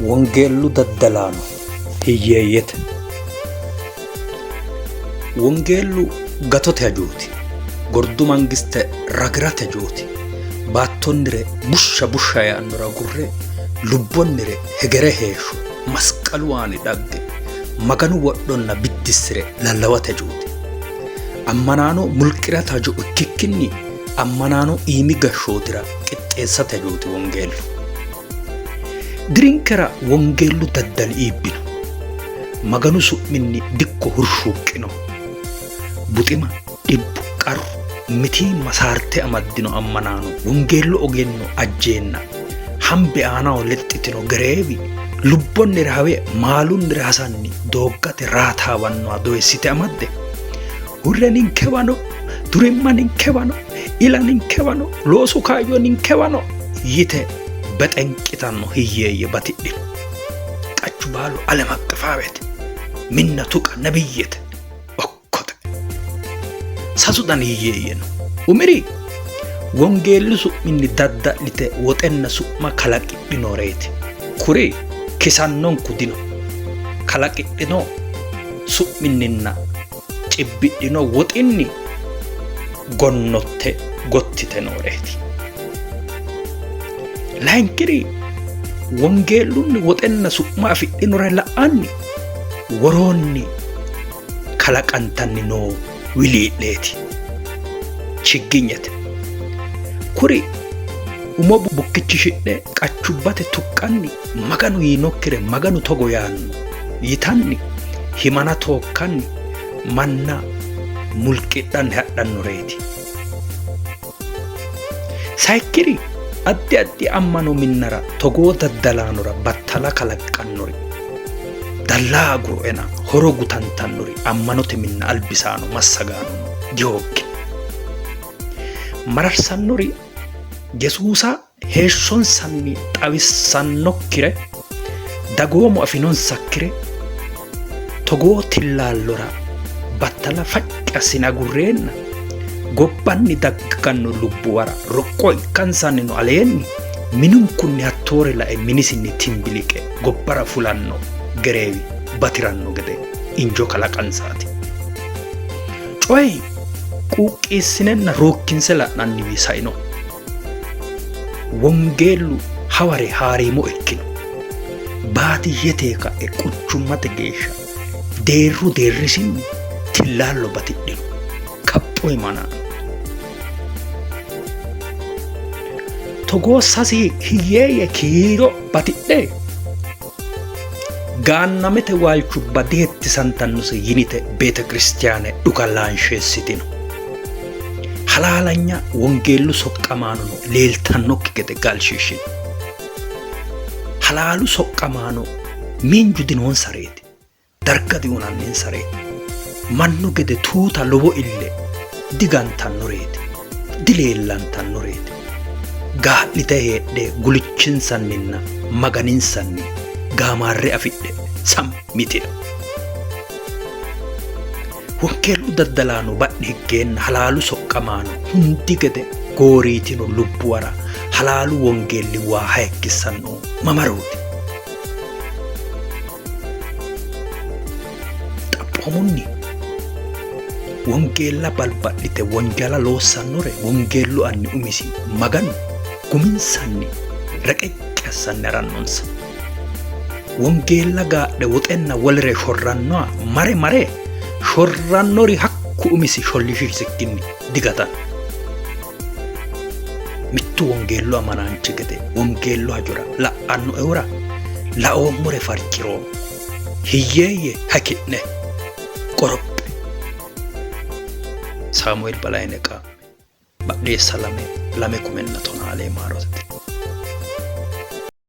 Wongeellu daddalaano hiyyeeyyete. Wongeellu gatote hajooti. Gordu mangiste ragi'rate hajooti. Baattonnire bushsha bushsha yaannore agurre lubbonnire hegere heeshsho masqalu aani dhagge Maganu wodhonna biddissire lallawate hajooti. Ammanaano mulqi'rate hajo ikkikkinni ammanaano iimi gashshootira qixxeessate hajooti wongeellu. Dirinkera wongeellu daddali iibbino. Maganu su'minni dikko hurshuuqqino. Buxima, dhibbu, qarru, mitiimma saarte amaddino ammanaano wongeellu ogenno ajjeenna hambe aanaho lexxitino gereewi lubbonnire hawe maalunnire hasanni dooggate raataawannoha doyissite amadde hurre ninkewano, durimma ninkewano, ila ninkewano, loosu kaayyo ninkewano yite bexenqitanno hiyyeeyye batidhino. Qachu baalu alem aqqafaawete, minna tuqa nebiyyete, okkote. Sasu dani hiyyeeyye no. Umiri wongeellu su'minni dadda'lite woxenna su'ma kalaqidhinoreeti. Kuri kisannonku dino. Kalaqidhino su'minninna cibbidhino woxinni gonnotte gottite nooreeti. Layinkiri wongeellunni woxenna su'ma afidhinore la'anni woroonni kalaqantanni noo wilii'leeti, chigginyete. Kuri umo bukkichishidhe qachubbate tuqqanni Maganu yiinokkire Maganu togo yaanno yitanni himana tookkanni manna mulqidhanni hadhannoreeti. Sayikkiri addi addi ammano minnara togoo daddalaanora battala kalaqqannori dallaa aguroena horo gutantannori ammanote minna albisaano massagaanono dihooggino. Mararsannori Yesuusa heeshshonsanni xawissannokkire, dagoomu afinonsakkire togoo tillaallora battala facci assine agurreenna gobbanni dagganno lubbuwara roqqo ikkansannino aleenni minunkunni hattoore lae minisinni timbiliqe gobbara fulanno gereewi bati'ranno gede injo kalaqansaati. Coyi quuqqeessinenna ruukkinse la'nanniwi saino. Wongeellu haware haariimo ikkino. Baadiyyete ka'e quchummate geeshsha deerru deerrisinni tillaallo batidhino. Kaphu himanaano. Togoo sasi hiyyeeyye kiiro batidhe Gaannamete waalchubba dihettisantannose yinite beetekiristiyaane dhuka laansheessitino. Halaalanya wongeellu soqqamaanono leeltannokki gede galshiishshino. Halaalu soqqamaano miinju dinoonsareeti. Darga diuyinanninsareeti. Mannu gede tuuta lowo ille digantannoreeti, dileellantannoreeti. Gaa'lite heedhe gulichinsanninna maganinsanni gaamaarre afidhe sammi yitino. Wongeellu daddalaano badhe higgeenna halaalu soqqamaano hundi gede gooriitino lubbuwara halaalu wongeelli waa hayikkissannohu mamarooti? Xaphoomunni wongeella balba'lite wonjala loossannore wongeellu anni umisi Maganu guminsanni reqecci assanni harannonsa. Wongeella gaadhe woxenna wolere shorrannoha mare mare shorrannori hakku umisi shollishisikkinni digatanno. Mittu wongeellu amanaanchi gede wongeellu hajora la'annoehura laoommore farci'roommo. Hiyyeeyye haki'ne qorophe. Saamueel Balayine Qaamme, Badheessa 2, 2012 maarote diro.